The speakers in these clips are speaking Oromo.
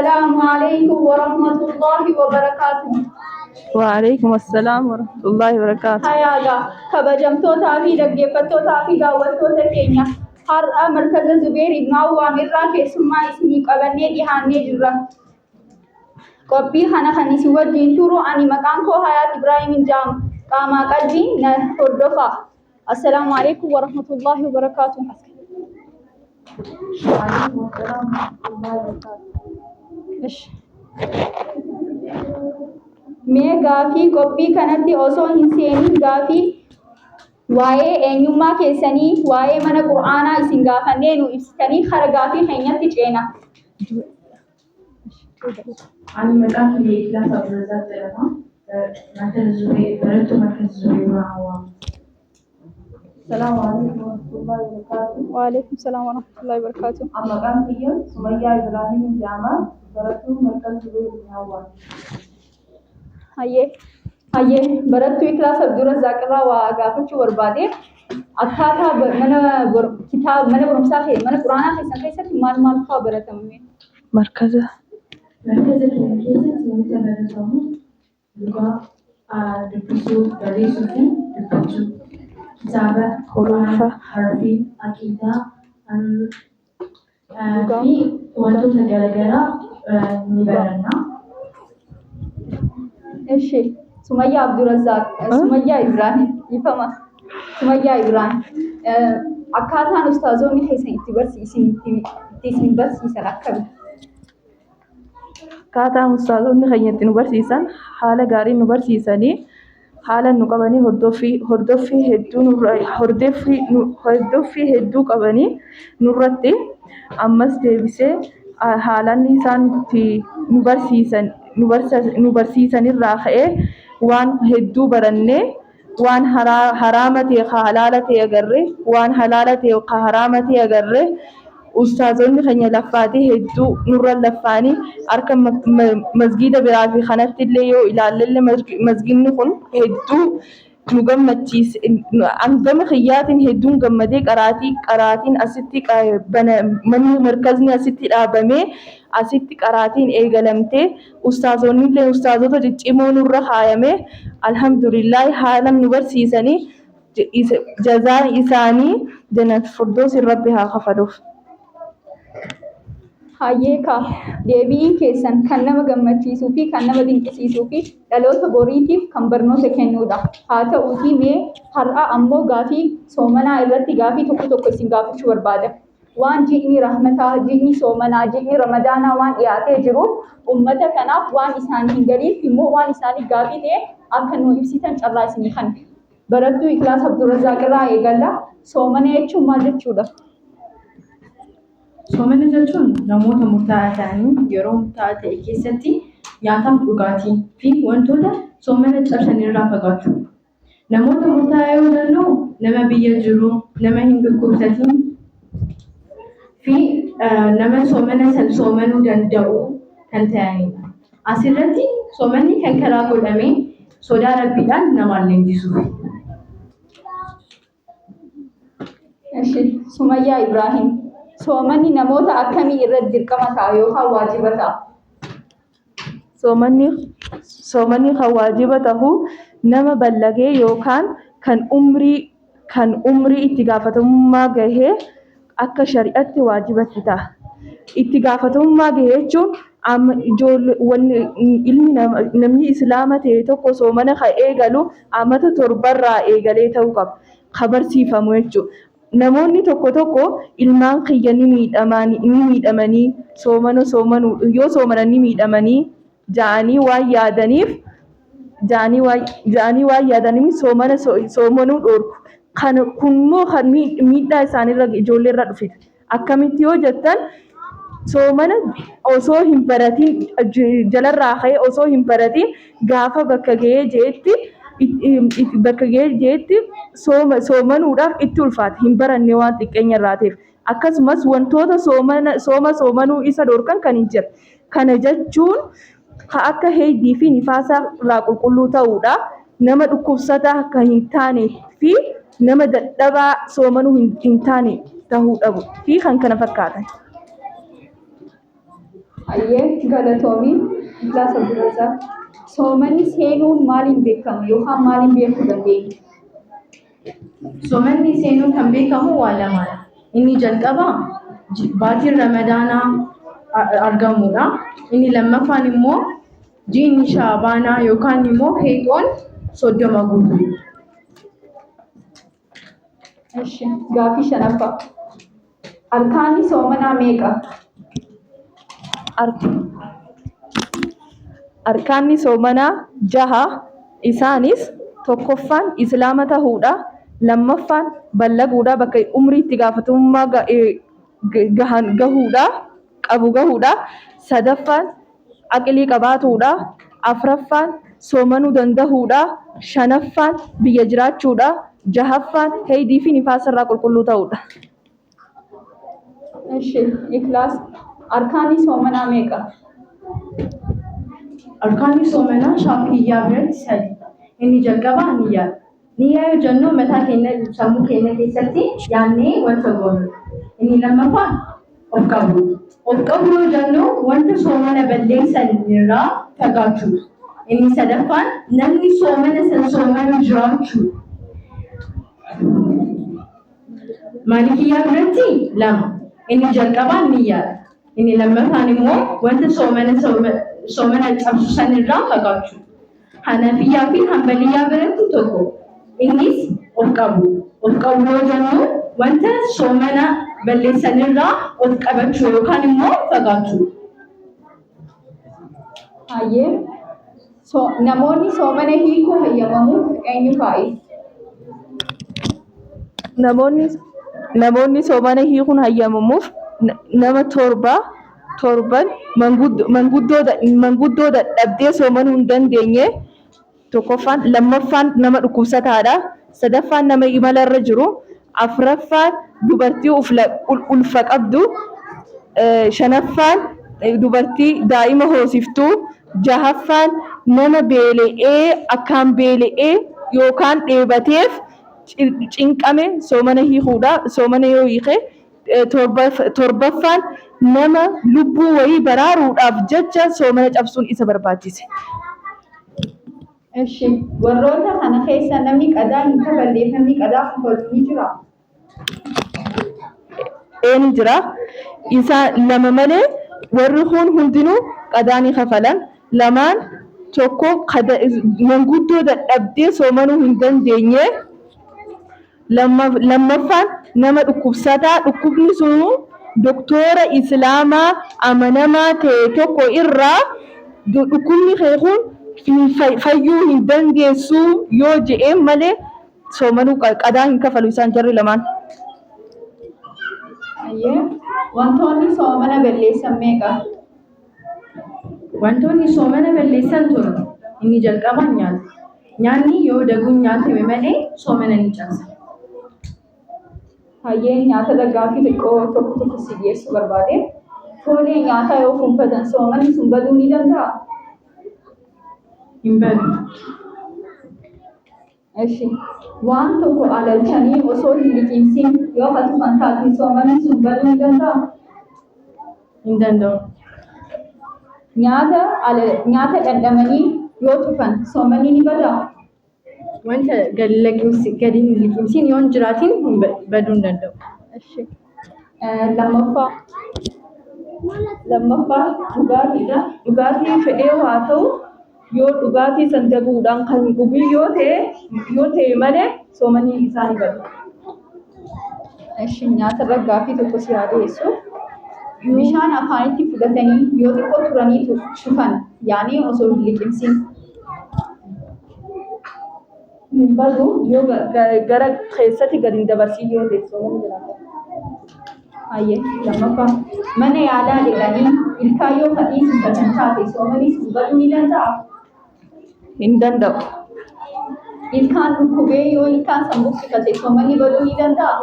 Assalaamu alaikum warahmatullahi wabarakaatuh. Waalaikum assalam warahmatullahi wabarakatuh. Hayaagaa kabajamtootaa fi dhaggeeffattootaa fi daawwattoota keenya har'a markaza Zubeer Ibn Awwaam irraa keessummaa isinii qabannee dhihaannee jirra. Qophii kana kan isin wajjin turu ani maqaan koo Hayaat Ibraahim jedhama. Qaamaa qalbiin na hordofaa. Assalaamu alaikum warahmatullahi wabarakaatuh. Ish. Mee gaafii qophii kanatti osoo hin seenin gaafii waa'ee eenyummaa keessanii, waa'ee mana qur'aanaa isin gaafannee nu ibsitanii kara gaafii keenyatti ceena. Ani maqaan kiyya Ikilaas Abdurrazaaq jedhama. Markaza Zubee, barattuu Markaza Zubee Birraa. Assalamu alaikum warahmatullahi wabarakatuh. Waalaikum salaam warahmatullahi wabarakatuh. Ani maqaan kiyya Sumayyaa Ibraahim jedhama. Barattuu Markaza Zubee Ibn Hayyee hayyee barattuu Ikilaas Abdurrazaaq irraa waa gaafachuu barbaade akkaataa mana kitaaba mana barumsaa mana quraanaa keessan keessatti maal maal fa'aa baratame? Markaza. Markaza keenya keessatti wanta baratamu dhugaa, dubbisuu, barreessuu fi dubbachuu. Kitaaba, Hurufa. Harfii, aqiidaa fi wantoota garaagaraa ni baranna. Ishi Sumayyaa Abdurrazaaq, Sumayyaa Ibraahim, ifama. Sumayyaa Ibraahim. Akkaataan ustaazonni keessan itti barsiisan itti isin barsiisan akkami? Akkaataan ustaazonni keenya itti nu barsiisan haala gaariin nu barsiisanii haala nu qabanii hordoffii hedduu nurra hordoffii hedduu qabanii nurratti ammas deebisee haalaan isaan itti nu barsiisan nu barsiisanirraa ka'ee waan hedduu barannee waan haraama ta'e ka halaala ta'e agarre, waan halaala ta'e ka haraama ta'e agarre. Ustaazonni keenya laffaatii hedduu nurra laffaanii harka masgiida biraa fi kanatti illee yoo ilaallee masgiidni kun hedduu nu gammachiise. Hangama kiyyaatiin hedduun gammadee qaraatiin asitti manni markazni asitti dhaabamee asitti qaraatiin eegalamtee ustaazonni illee ustaazota ciccimoo nurra kaayame. Alhamdulillah, haala nu barsiisanii jazaan isaanii jannat firdoosin rabbi haa kafaluuf. Hayyee kaa, deebiin keessan kan nama gammachiisuu fi kan nama dinqisiisuu fi dhaloota boriitiif kan barnoota kennudha. Haa ta'uutii mee har'a ammoo gaafii soomanaa irratti gaafii tokko tokko isin gaafachuu barbaada. Waan ji'ni rahmataa, ji'ni soomanaa, ji'ni ramadaanaa waan dhiyaatee jiruuf uummata kanaaf waan isaanii hin galiif immoo waan isaanii gaafii ta'e akka nu ibsitan carraa isinii kenna. Barattuu Ikilaas Abdurrazaaq irraa eegalla. Soomana jechuun maal jechuudha? Soomana jechuun namoota murtaa'aa ta'anii yeroo murtaa'aa ta'e keessatti nyaataaf dhugaatii fi wantoota soomana cabsan irraa fagaachuu. Namoota murtaa'aa yoo jennu nama biyya jiru, nama hin dhukkubsatin fi nama soomana san soomanuu danda'u kan ta'anidha. Asirratti soomanni kan karaa godhame sodaa Rabbiidhaan namaan leenjisuuf. Ishi Sumayyaa Ibraahim. Soomanni namoota akkamii irratti dirqama ta'a yookaan waajiba ta'a? Soomanni kan waajiba tahu nama ballagee yookaan kan umrii itti gaafatamummaa gahee akka shari'atti waajibatti ta'a. Itti gaafatamummaa gahe jechuun amma ijoollee wanni ilmi nama namni islaama ta'e tokko soomana kan eegalu amata 7rraa eegalee ta'uu qaba. Ka barsiifamu jechuudha. Namoonni tokko tokko ilmaan kiyya ni miidhamanii soomana soomanuu yoo soomanan ni miidhamanii ja'anii waan yaadaniif soomana soomanuu dhoorku. Kana kunimmoo kan miidhaa isaanirra ijoollee irra dhufite. Akkamitti yoo jettan, soomana osoo hin baratiin jalarraa ka'ee osoo hin baratiin gaafa bakka gahee jeetti sooma soomanuudhaaf itti ulfaata, hin baranne waan xiqqeenya irraa ta'eef. Akkasumas wantoota soomana sooma soomanuu isa dhorkan kan hin jirre. Kana jechuun ka akka heeydii fi nifaasaa irraa qulqulluu ta'uudha. Nama dhukkubsataa akka hin taane fi nama dadhabaa soomanuu hin taane ta'uu dhabu fi kan kana fakkaatan. Hayyee, galatoomii Iklaas Abdurrazaaq. Soomanni seenuun maaliin beekama yookaan maaliin beekuu dandeenya? Soomanni seenuun kan beekamu waa lamaadha. Inni jalqabaa baatiin Ramadaanaa argamuudha. Inni lammaffaan immoo ji'i Shaabaanaa yookaan immoo heexoon 30 guutuudha. Eshi, gaafii shanaffaa. Arkaanni soomanaa meeqa? Arkaanni soomanaa jaha. Isaanis tokkoffaan islaama tahuudha. Lammaffaan ballaguudha, bakka umrii itti gaafatamummaa gahan gahuudha, qabu gahuudha. Sadaffaan aqlii qabaatuudha. Afraffaan soomanuu dandahuudha. Shanaffaan biyya jiraachuudha. Jahaffaan heydii fi nifaasa irraa qulqulluu ta'uudha. Eshi, Iklaas. Arkaanni soomanaa meeqa? Arkaanni soomanaa Shaafiyyaa biratti sadi. Inni jalqabaa niyyaadha. Niyyaa yoo jennu mataa keenya sammuu keenya keessatti yaadnee wanta goonudha. Inni lammaffaan of qabuu. Of qabuu yoo jennu wanta soomana balleessan irraa fagaachuudha. Inni sadaffaan namni soomana san soomanu jiraachuudha. Maalikiyyaa biratti lama. Inni jalqabaan niyyaadha. Inni lammaffaan immoo wanta soomana cabsu sanirraa fagaachuudha. Hanafiyyaa fi Hanbaliyyaa biratti tokko. Innis of qabu. Of qabu yoo jennu wanta soomana balleessanirraa of qabachuu yookaan immoo fagaachuu. Hayyee. Namoonni soomana hiikuu hayyamamuuf eenyu fa'i? Namoonni soomana hiikuun hayyamamuuf nama torba, torban manguddoo dadhabdee soomanuu hin dandeenye tokkoffaan, lammaffaan nama dhukkubsataadha, sadaffaan nama imalarra jiru, afraffaan dubartii ulfa qabdu, shanaffaan dubartii daa'ima hoosiftuu, jahaffaan nama beela'ee akkaan beela'ee yookaan dheebateef cinqame soomana hiikuudha. Soomana yoo hiike, torbaffaan nama lubbuu wayii baraaruudhaaf jecha soomana cabsuun isa barbaachise. Eshi, warroota kana keessa namni qadaa hin kafalleef namni qadaa kafalu ni jira? Ee, ni jira. Isa lama malee warri kun hundinuu qadaa ni kafalan. Lamaan tokko manguddoo dadhabdee soomanuu hin dandeenye. Lammaffaan nama dhukkubsataa dhukkubni sun doktora islaamaa amanamaa ta'e tokko irraa dhukkubni kee kun fayyuu hin dandeessu yoo je'een malee soomanuu qadaa hin kafalu isaan jarri lamaan. Hayyee. Wantoonni soomana balleessan meeqa? Wantoonni soomana balleessan torba. Inni jalqabaan nyaata. Nyaanni yoo daguun nyaatame malee soomana ni cabsa. Hayyee, nyaata gaaffii xiqqoo tokko tokko si dhiyeessuu barbaade. Foolee nyaataa yoo fuunfatan soomanni sun baduu ni danda'a? Hin badu. Eshi. Waan tokko alalchanii osoo hin liqimsin yoo hatufan taate soomanni sun baduu ni danda'a? Hin danda'u. Nyaata dhandhamanii yoo tufan soomanni ni badaa? Wanta gadi hin liqimsin yoo hin jiraatin baduu hin danda'u. Eshi. Lammaffaa dhugaatiidha. Dhugaatii fedhee haa ta'u yoo dhugaatii san daguudhaan kan hin dhugin yoo ta'e malee soomanni isaa ni bada. Eshi, nyaata irra gaaffii tokko si haa dhiyeessu. Bishaan afaanitti fudhatanii yoo xiqqoo turanii tufan yaanii osoo hin liqimsin. Hin badu yoo gara keessatti gadi hin dabarsin yoo ta'e soomanni jiraata. Hayyee, lammaffaa mana yaalaa dhaqanii ilkaan yoo kadhiisifatan taate soomanni sun baduu ni danda'a? Hin danda'u. Ilkaan dhukkubee yoo ilkaan san buqqifate soomanni baduu ni danda'a?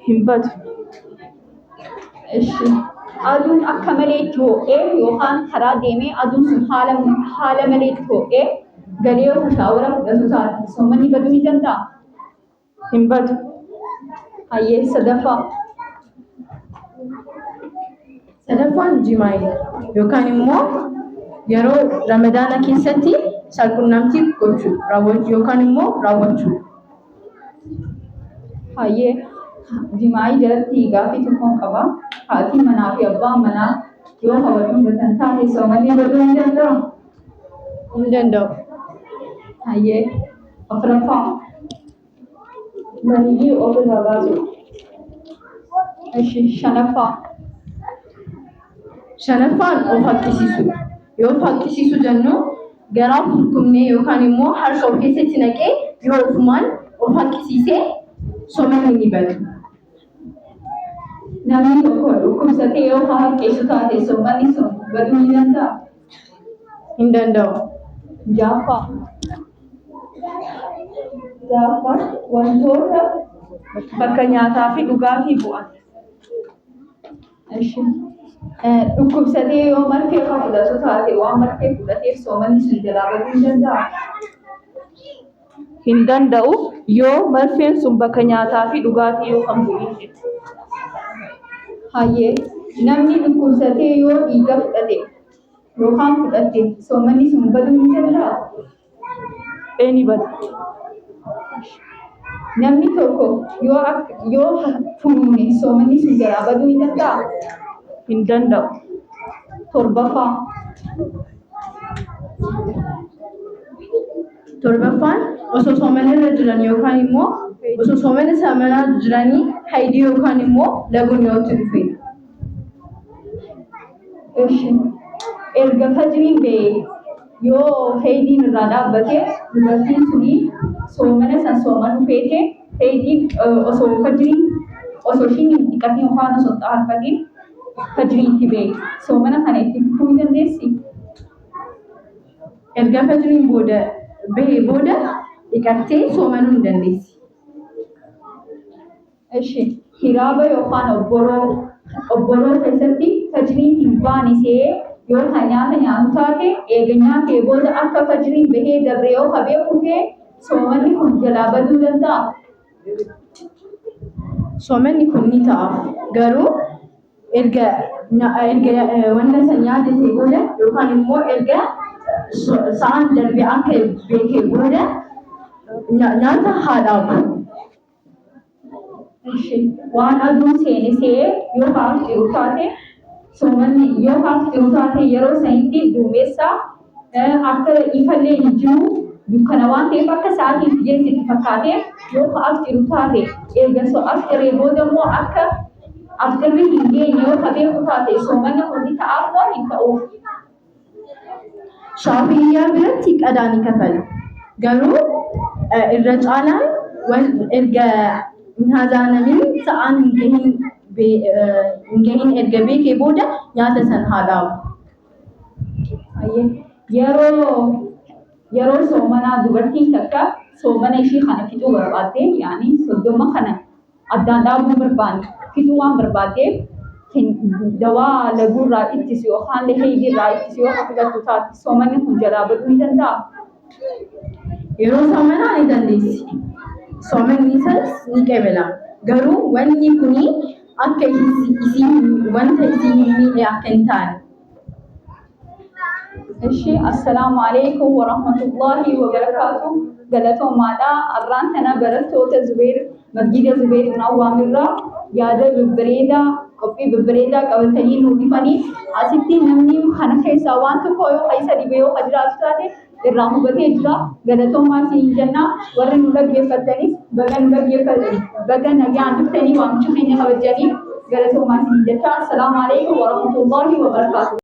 Hin badu. Eshi. Aduun akka malee itti ho'ee yookaan karaa deemee aduun sun haala malee itti ho'ee galee yoo shower fudhatu taate soomanni baduu ni danda'a? Hin badu. Hayyee, sadaffaa. Sadaffaan jimaa'ii yookaan immoo yeroo Ramadaana keessatti saalqunnamtii gochuu raawwachuu yookaan immoo raawwachuu. Hayyee, jimaa'ii jalatti gaaffii tokkoon qaba. Haati manaa fi abbaan manaa yoo wal dhungatan taate soomanni baduu ni danda'aa? Hin danda'u. Hayyee, afuraffaa. Maniyyii ofirraa baasuu. Ishi, shanaffaa. Shanaffaan of haqqisiisuu. Yoo of haqqisiisuu jennu garaa furkumnee yookaan immoo harka of keessatti naqee yoo ofumaan of haqqisiisee soomanni ni bada. Namni tokko dhukkubsatee yoo haqqeessu taate soomanni sun baduu ni danda'aa? Hin danda'u. Ja'affaa. Ja'affaan wantoota bakka nyaataa fi dhugaatii bu'an. Ishi. Dhukkubsatee yoo marfee kan fudhatu taate waan marfee fudhateef soomanni sun jalaa baduu ni danda'aa? Hin danda'u yoo marfeen sun bakka nyaataa fi dhugaatii yoo kan bu'in ta'e. Hayyee, namni dhukkubsatee yoo dhiiga fudhate yookaan fudhatte soomanni sun baduu ni danda'aa? Ee, ni bada. Namni tokko yoo yoo funuune soomanni sun jalaa baduu ni danda'aa? Hin danda'u. Torbaffaa. Torbaffaan osoo soomana irra jiran yookaan immoo osoo soomana saamanaa jiranii haydii yookaan immoo laguun yoo itti dhufe. Ishi. Erga fajriin ba'ee yoo haydiin irraa dhaabbate dubartiin suni soomana san soomanuu feete haydiin osoo fajriin osoo ishiin hin dhiqatin yookaan osoo hin xaharfatin fajriin itti ba'e soomana kana itti fufuu ni dandeessi? Erga fajriin booda bahee booda dhiqattee soomanuu ni dandeessi. Ishi, hiraaba yookaan obboroo keessatti fajriin hin baane se'ee yoo kan nyaata nyaatu taate eega nyaatee booda akka fajriin bahee dabre yoo ka beeku ta'e soomanni kun jalaa baduu danda'a? Soomanni kun ni ta'a. Garuu erga erga wanta san nyaatatee booda yookaan immoo erga sa'aan darbee akka beekee booda nyaata haa dhaabu. Ishi, waan aduun seene se'ee yoo ka afxiru taate soomanni yoo ka afxiru taate yeroo sanitti duumessa akka ifallee hin jiru dukkana waan ta'eef akka sa'aatiin itti geesse itti fakkaatee yoo ka afxiru taate erga so afxiree booda immoo akka afxirri hin geenye yoo ka beeku taate soomanni kun ni ta'aaf moo hin ta'uuf? Shaafiyyaa biratti qadaa ni kafala. Garuu irra caalaan erga hin hazaanamin sa'aan hin gahin erga beekee booda nyaata san haa dhaabu. Hayyee. Yeroo soomanaa dubartiin takka soomana ishii kana fixuu barbaadde, yaani 30 kana addaan dhaabuu barbaanne fixuu waan barbaaddeef dawaa laguurraa ittisu yookaan heeydiirraa ittisu yoo ka fudhattu taate soomanni kun jalaa baduu ni danda'a? Yeroo soomanaa ni dandeessi. Soomanni isaas ni qeebalama. Garuu wanni kuni akka isii wanta isii hin miidhe akka hin taane. Ishi, assalaamu alaikum warahmatullahi wabarakaatu. Galatoomaadha. Arraan tana barattoota Zubeer Masgiida Zubeer ibn Awwaamirraa yaada babbareedaa qophii babbareedaa qabatanii nuu dhufanii asitti namni kana keessaa waan tokko yoo isa dhibe yoo ka jiraatu taate irraa hubatee jira. Galatoomaa isiniin jenna. Warri nu dhaggeeffattanis baga nu dhaggeeffatan, baga nagaan dhuftanii waamicha keenya kabajanii galatoomaa isiniin jecha. Assalaamu alaikum warahmatullahi wabarakaatu.